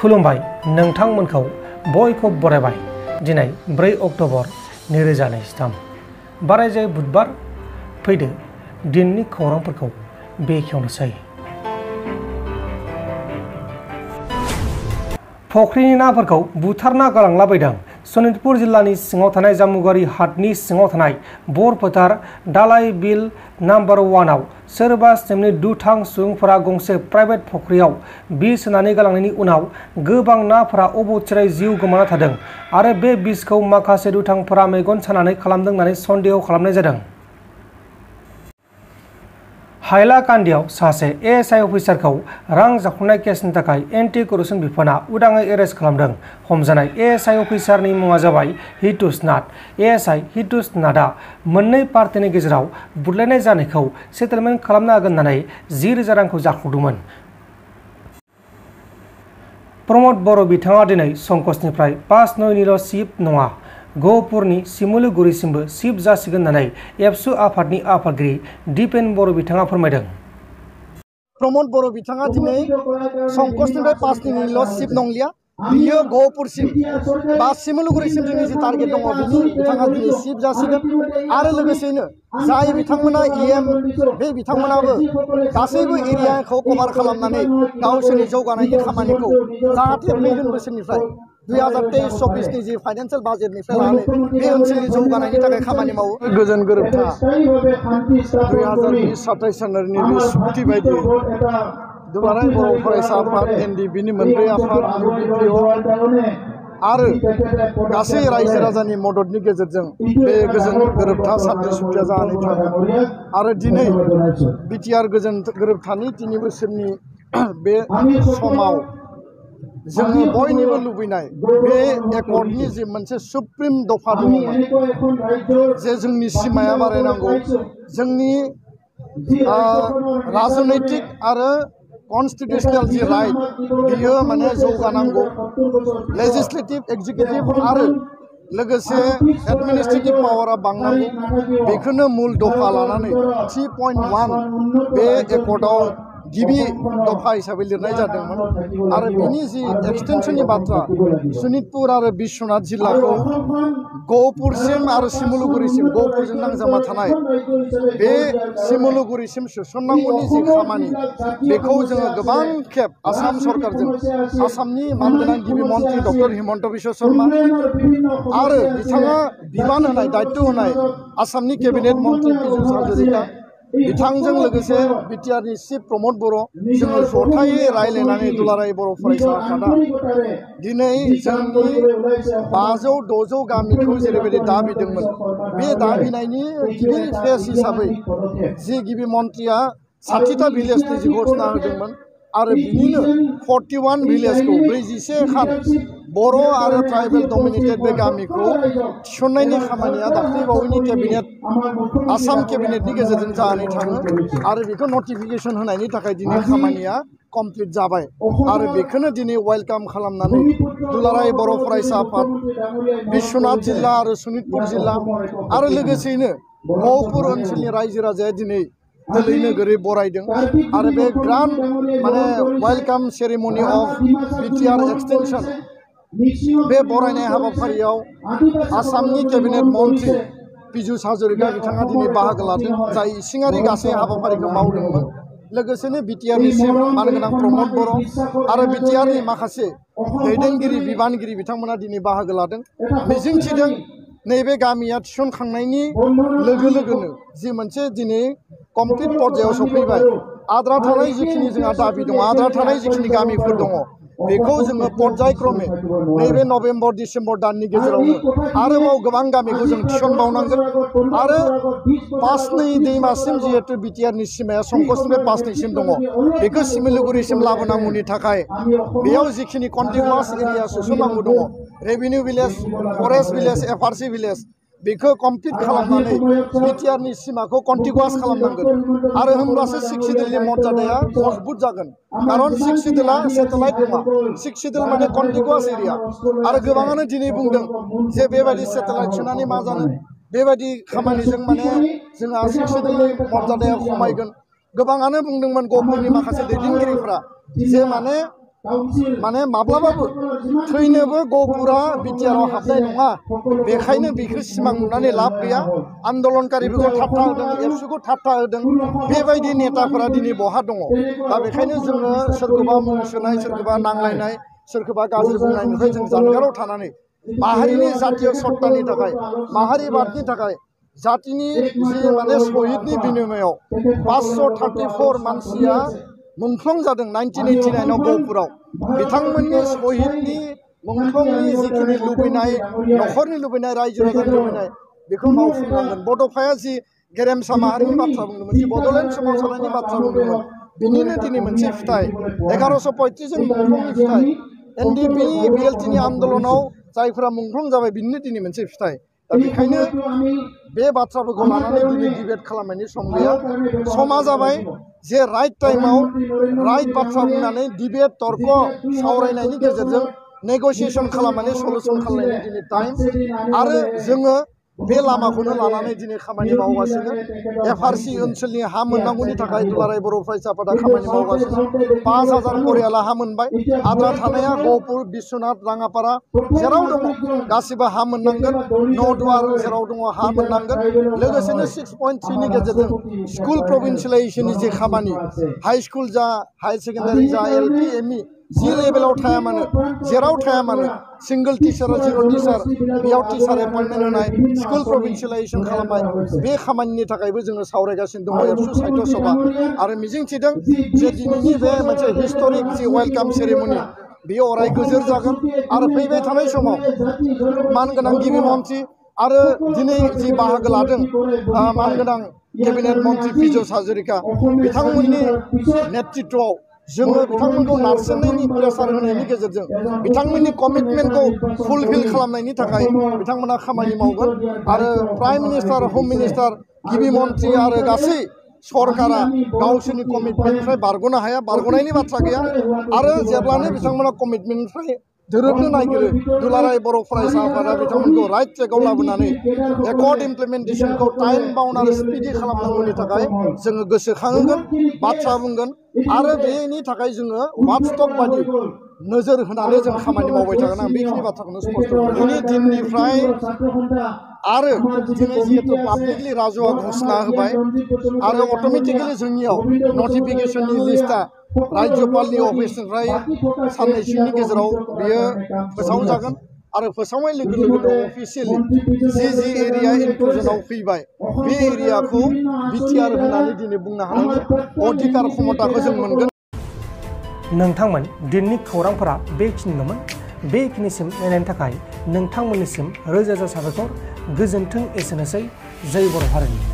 खुलुमबाय नोंथांमोनखौ बयखौ बरायबाय दिनै 4 अक्ट'बर 2023 बारायजाय बुधबार फैदो दिननि खौरांफोरखौ बेखेवनोसै। फख्रिनि नाफोरखौ बुथारना गालांलाबायदों। सनितपुर जिल्लानि सिङाव थानाय जामुगारि हाटनि सिङाव थानाय बरफोथार दालाय बिल नम्बर 1 आव सोरबा सिमनि दुथां सुबुंफोरा गंसे प्राइभेट फख्रियाव बिस होनानै गालांनायनि उनाव गोबां नाफोरा अबथिरायै जिउ गोमाना थादों आरो बे बिसखौ माखासे दुथांफोरा मेगन सानानै खालामदों होननानै सन्देह खालामनाय जादों। हाइलाकान्दियाव सासे एएसआइ अफिसारखौ रां जाख्ल'नाय केसनि थाखाय एन्टि करप्शन बिफाना उदाङै एरेस्ट खालामदों। हमजानाय एएसआइ अफिसारनि मुङा जाबाय हितुष नाथ। एएसआइ हितुष नाथआ मोननै पार्टिनि गेजेराव बुलायनाय जानायखौ सेटेलमेन्ट खालामनो हागोन होननानै 10,000 रांखौ जाख्ल'दोंमोन। प्रमद बर' बिथाङा दिनै संकसनिफ्राय 5 नयनिल' चिफ नङा गहपुरनि सिमुलुगुरिसिमबो चिफ जासिगोन होननानै एबसु आफादनि आफादगिरि दिपेन बर' बिथाङा फोरमायदों। प्रमद बर' बिथाङा दिनै संकसनिफ्राय 5 नयनिल' चिफ नंलिया, बियो गहपुरसिम बा सिमुलुगुरिसिम जोंनि जि टारगेट दङ बिनि बिथाङा दिनै चिफ जासिगोन। आरो लोगोसेनो जाय बिथांमोना इएम बे बिथांमोनाबो गासैबो एरियाखौ कभार खालामनानै गावसोरनि जौगानायनि खामानिखौ जाहाथे फैगोन बोसोरनिफ्राय 2023-24 जि फाइनान्सियेल बाजेटनिफ्राय लानानै बे ओनसोलनि जौगानायनि थाखाय खामानि मावो। गोजोन गोरोबथा 2020-27 जानुवारिनि सुक्ति बायदियै दुलाराय बर' फरायसा आफाद एनडिबिनि मोनब्रै आफाद आरो गासै रायजो राजानि मददनि गेजेरजों बे गोजोन गोरोबथा सान्थि सुक्तिया जानानै थाङो। आरो दिनै बिटिआर गोजोन गोरोबथानि 3 बोसोरनि बे समाव जोङो बयनिबो लुबैनाय बे एकर्डनि जि मोनसे सुप्रिम दफा दङमोन जे जोंनि सिमाया बारायनांगौ, जोंनि राजनैतिक आरो कन्स्टिटिउसनेल जि राइट बियो माने जौगानांगौ, लेजिस्लेटिभ एक्जिकिउटिभ आरो लोगोसे एडमिनिस्ट्रेटिभ पावारा बांनांगौ, बेखौनो मुल दफा लानानै 3.1 बे एकर्डआव गिबि दफा हिसाबै लिरनाय जादोंमोन। आरो बिनि जि एक्सटेनसननि बाथ्रा सनितपुर आरो बिश्वनाथ जिल्लाखौ गहपुरसिम आरो सिमुलुगुरिसिम गहपुरजों नांजाबना थानाय बे सिमुलुगुरिसिम सोसननांगौनि जि खामानि बेखौ जोङो गोबां खेब आसाम सरकारजों आसामनि मानगोनां गिबि मन्त्रि डक्टर हिमन्त बिश्व शर्मा आरो बिथाङा बिबान होनाय दायित्व होनाय आसामनि केबिनेट मन्त्रि पीयूष हाजरिका बिथांजों लोगोसे बिटिआरनि चिफ प्रमद बर' जोङो जथायै रायज्लायनानै दुलाराय बर' फरायसा आफादा दिनै जोंनि 500-600 गामिखौ जेरैबायदि दाबिदोंमोन बे दाबिनायनि गिबि फेज हिसाबै जि गिबि मन्त्रिया 60टा भिलेजनि जि घोषणा होदोंमोन आरो बिनिनो 41 भिलेजखौ 41 खान बर' आरो ट्राइबेल डमिनेटेड बे गामिखौ थिसननायनि खामानिया दाख्लैबावैनि केबिनेट आसाम केबिनेटनि गेजेरजों जानानै थाङो आरो बेखौ नटिफिकेसन होनायनि थाखाय दिनै खामानिया कमप्लिट जाबाय। आरो बेखौनो दिनै वेलकाम खालामनानै दुलाराय बर' फरायसा आफाद बिश्वनाथ जिल्ला आरो सनितपुर जिल्ला आरो लोगोसेयैनो गहपुर ओनसोलनि रायजो राजाया दिनै दोलै नोगोरै बरायदों। आरो बे ग्रान्ड माने welcome ceremony of BTR extension बे बरायनाय हाबाफारियाव आसामनि केबिनेट मन्त्रि पीयूष हाजरिका बिथाङा दिनै बाहागो लादों, जाय इसिङारि गासै हाबाफारिखौ मावदोंमोन। लोगोसेनो बिटिआरनि चिफ मानगोनां प्रमद बर' आरो बिटिआरनि माखासे दैदेनगिरि बिबानगिरि बिथांमोना दिनै बाहागो लादों। मिजिंथिदों नैबे गामिया थिसनखांनायनि लोगो लोगोनो जि मोनसे दिनै कमप्लिट पर्यायाव सफैबाय, आद्रा थानाय जिखिनि जोंहा दाबि दङ, आद्रा थानाय जिखिनि गामिफोर दङ बेखौ जोङो पर्यायक्रमे नैबे नभेम्बर-डिसेम्बर दाननि गेजेरावनो आरोबाव गोबां गामिखौ जों थिसनबावनांगोन। आरो 5 नय दैमासिम जिहेतु बिटिआरनि सिमाया संकसनिफ्राय 5 नयसिम दङ बेखौ सिमुलुगुरिसिम लाबोनांगौनि थाखाय बेयाव जिखिनि कन्टिगुवास एरिया सोसननांगौ दङ, revenue village, forest village, FRC village, बेखौ कमप्लिट खालामनानै बिटिआरनि सिमाखौ कन्टिगुवास खालामनांगोन। आरो होमब्लासो 6 सिडुलनि मर्यादाया मजबुत जागोन। खारन 6 सिडुला सेटेलाइट नङा, 6 सिडुल माने कन्टिगुवास एरिया। आरो गोबाङानो दिनै बुंदों जे बेबायदि सेटेलाइट सोनानै मा जानो, बेबायदि खामानिजों माने जोंहा 6 सिडुलनि मर्यादाया खमायगोन। गोबाङानो बुंदोंमोन गहपुरनि माखासे दैदेनगिरिफ्रा जे माने माने माब्लाबाबो थैनोबो गहपुरा बिटिआरआव हाबनाय नङा बेखायनो बेखौ सिमां नुनानै लाब गैया आन्दलनकारिफोरखौ थाबथा होदों एबसुखौ थाबथा होदों बेबायदि नेताफोरा दिनै बहा दङ दा बेखायनो जोङो सोरखौबा मुं सोनाय सोरखौबा नांलायनाय सोरखौबा गाज्रि बुंनायनिफ्राय जों जानगाराव थानानै माहारिनि जातीय सत्तानि थाखाय माहारिबादनि थाखाय जातिनि जि माने शहीदनि बिनिमयाव 534 मानसिया मुंख्लं जादों 1989 गहपुराव बिथांमोननि शहीदनि मुंख्लंनि जिखिनि लुबैनाय नखरनि लुबैनाय रायजो राजानि लुबैनाय बेखौ मावफुंनांगोन बड'फाया जि गेरेमसा माहारिनि बाथ्रा बुंदोंमोन जि बड'लेण्ड सोमावसारनायनि बाथ्रा बुंदोंमोन बिनिनो दिनै मोनसे फिथाइ 1135 जों मुंख्लंनि फिथाइ एनडिपि बिएलटिनि आन्दलनाव जायफोरा मुंख्लं जाबाय बिनिनो दिनै मोनसे फिथाइ दा बेखायनो बे बाथ्राफोरखौ लानानै दिनै डिबेट खालामनायनि सम गैया समा जाबाय जे राइट टाइमाव राइट बाथ्रा बुंनानै डिबेट तर्क सावरायनायनि गेजेरजों नेगसिएसन खालामनानै सलुसन खालामनायनि दिनै टाइम आरो जोङो बे लामाखौनो लानानै दिनै खामानि मावगासिनो एफआरसि ओनसोलनि हा मोननांगौनि थाखाय दुलाराय बर' फरायसा आफादा खामानि मावगासिनो 5000 परियाला हा मोनबाय आद्रा थानाया गहपुर बिश्वनाथ राङापारा जेराव दङ गासिबो हा मोननांगोन नौदुवार जेराव दङ हा मोननांगोन लोगोसेनो 6.3 नि गेजेरजों स्कुल प्रभिन्सियेलाइजेसननि जे खामानि हाई स्कुल जा हाई सेकेन्डारि जा एलपि एमइ जि लेभेलाव थाया मानो जेराव थाया मानो सिंगल टिचार जिर' टिचार बेयाव टिचार एपइन्टमेन्ट होनाय स्कुल प्रभिन्सियेलाइजेसन खालामनाय बे खामानिनि थाखायबो जोङो सावरायगासिनो दङ एबसु साहित्य सभा आरो मिजिंथिदों जे दिनैनि बे मोनसे हिस्टरिक जि वेलकाम सेरेमनि बेयो अराय गोजोर जागोन आरो फैबाय थानाय समाव मानगोनां गिबि मन्थ्रि आरो दिनै जि बाहागो लादों मानगोनां केबिनेट मन्थ्रि पिजस हाजरिका बिथांमोननि नेतृत्वआव जोङो बिथांमोनखौ नारसिननायनि प्रेसार होनायनि गेजेरजों बिथांमोननि कमिटमेन्टखौ फुलफिल खालामनायनि थाखाय बिथांमोना खामानि मावगोन आरो प्राइम मिनिस्टार हम मिनिस्टार गिबि मन्थ्रि आरो गासै सरकारा गावसोरनि कमिटमेन्टनिफ्राय बारग'नो हाया बारग'नायनि बाथ्रा गैया आरो जेब्लानो बिथांमोना कमिटमेन्टनिफ्राय दोरोबनो नागिरो दुलाराय बर' फरायसा आफादा बिथांमोनखौ राइट ट्रेकआव लाबोनानै एकर्ड इमप्लिमेन्टेसनखौ टाइम बाउन्ड आरो स्पिडि खालामनांगौनि थाखाय जोङो गोसोखांहोगोन बाथ्रा बुंगोन आरो बेनि थाखाय जोङो वाटसटक बादि नोजोर होनानै जों खामानि मावबाय थागोन आं बेखिनि बाथ्राखौनो स्पष्ट दिनै दिननिफ्राय आरो दिनै जिहेतु पाब्लिकलि राजुआ घोषणा होबाय आरो अट'मेटिकेलि जोंनियाव नटिफिकेसननि लिस्टआ राज्यपालनि अफिसनिफ्राय साननैसोनि गेजेराव बियो फोसावजागोन आरो फोसावनाय लोगो लोगोनो अफिसियेलि जि एरिया इनक्लुजनाव फैबाय बे एरियाखौ बिटिआर होननानै दिनै बुंनो हानायनि अधिकार क्षमताखौ जों मोनगोन नोंथांमोन दिननि खौरांफोरा बेखिनिल'मोन बेखिनिसिम नायनायनि थाखाय नोंथांमोननिसिम रोजा रोजा साबायखर गोजोन्थों एसेनोसै जय बर' हारिनि